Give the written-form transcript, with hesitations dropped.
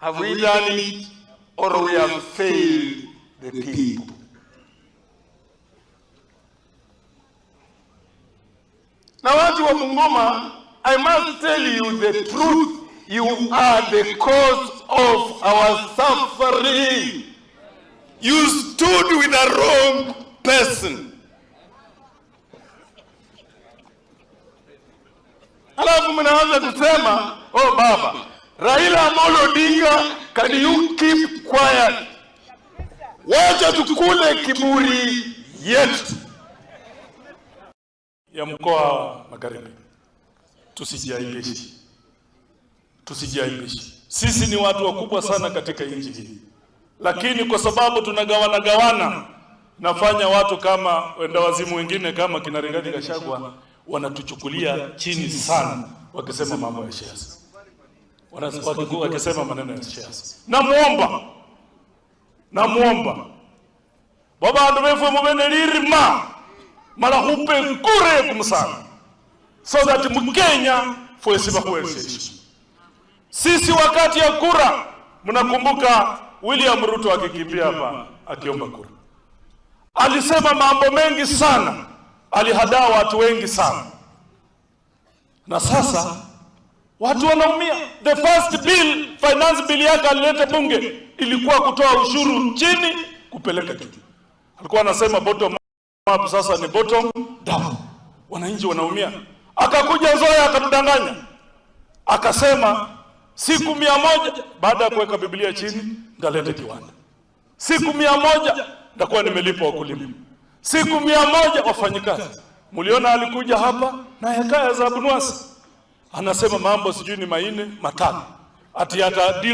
Have we done it or we have failed the people? Na watu wa Bungoma, I must tell you the truth. You are the cause of our suffering. You stood with the wrong person. Alafu mnaanza kusema, "Oh baba, Raila Amolo Odinga, can you keep quiet? Wacha tukule kiburi yetu." Ya mkoa wa Magharibi. Tusijiaibishe, tusijiaibishe. Sisi ni watu wakubwa sana katika nchi hii, lakini kwa sababu tunagawana gawana, nafanya watu kama wenda wazimu wengine kama kina Rigathi Gachagua wanatuchukulia chini sana, wakisema mambo ya siasa, wakisema maneno ya siasa. Namuomba, namuomba babandu befwe mube nelirima mala khupe kure kumusana so that Mkenya fwesi bakhuweseshe. Sisi wakati ya kura, mnakumbuka William Ruto akikimbia hapa akiomba kura, alisema mambo mengi sana, alihadaa watu wengi sana, na sasa watu wanaumia. The first bill, finance bill yake alileta bunge ilikuwa kutoa ushuru chini kupeleka juu. Alikuwa anasema bottom up, sasa ni bottom down. Wananchi wanaumia. Akakuja Nzoia akatudanganya, akasema siku 100 baada ya kuweka Biblia chini ndalete kiwanda, siku 100 ndakuwa nimelipa wakulima, siku 100 wafanyikazi. Mliona alikuja hapa na hekaya za Abunwasi, anasema mambo sijui ni manne matano, ati ata deal